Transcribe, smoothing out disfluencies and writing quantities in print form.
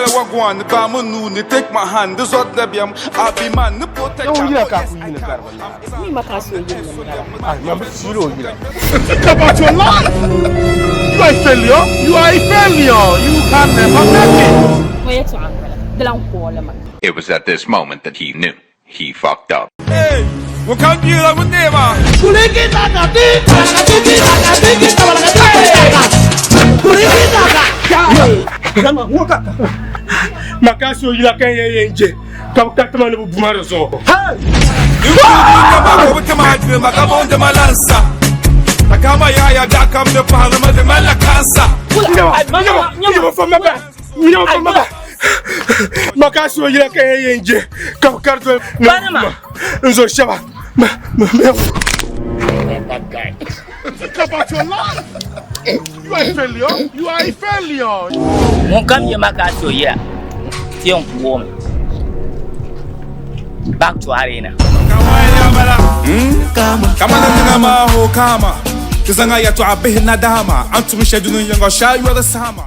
Tell her what go on, the bama nu, ni take my hand, this what the biam, I be man, the protect. Yau yila ka ku yini garba na. Mi ma ka so yin nan gara. Ai, ma bi silo yila. Think about your life. You are a failure. You are a failure. You can never make it. Ŋɔ yɛltɔɣa m-bala. Di lan kooli ma. It was at this moment that he knew he fucked up. Hey, we can't do that with never. Maka so yila kan ye yen je. Ka ka tama ne bu buma do so. Kama yaya da kam da fahimta da mallakansa. Ni ba fa ma ba. Ni ba fa ma ba. Maka so yila kan ye yen je. Ka ka to. Banama. Nzo shaba. Ma ma ma. Think about your life. You are a failure. You are a failure. Ŋun kam ye ma ka so yila ti yɛn ku o mi. Back to arena. Kama na nina ma ho kama. Kizanga ya to abihi na dama. Antum shedunu yanga shayu da sama.